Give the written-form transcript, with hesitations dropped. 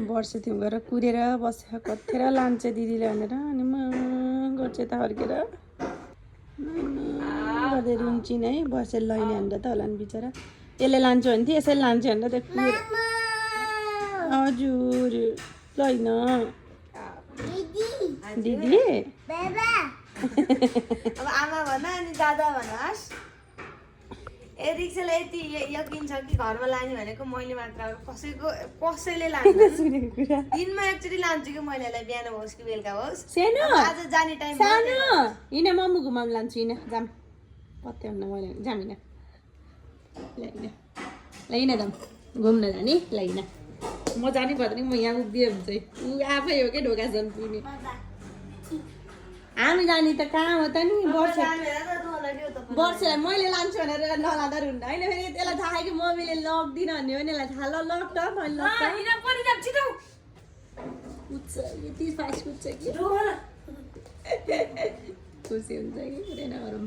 वर्ष थियौँ गएर कुरेर बसेर कतिखेर लान्छ दिदीले भनेर अनि म गर्छ त फर्केर गर्दै रुन्चिन है वर्ष लैने भनेर त होला नि बिचरा यसले लान्छु भने थियो यसैले लान्छु भनेर त हजुर लैन दिदी अब आमा भन अनि दादा भनोस् ए रिक्सालाई यति यकिन छ कि घरमा लाने भनेको मैले मात्र कसैले लान्छ दिनमा एकचोटि लान्छु कि मैले यसलाई बिहान होस् कि बेलुका होस् सानो आज जाने टाइम सानो हिँड मम्मी घुमाउनु लान्छु हिँड जाम पत्ते हुन्न मैले जाम हिँड ल हिँड जाम घुम्न जाने ल हिँड म जानै पर्दैन म यहाँ उभिए हुन्छ ऊ आफै हो क्या ढोका झन् पुग्ने हामी जाने त कहाँ हो त नि वर्षलाई मैले लान्छु भनेर नलाँदा हुन्न होइन फेरि त्यसलाई थाहा कि मम्मीले लग्दिनँ भन्यो भने यसलाई थाहा लक त मैले कुद्छ यति फास्ट कुद्छ कि खुसी हुन्छ कि हुँदैन गरौँ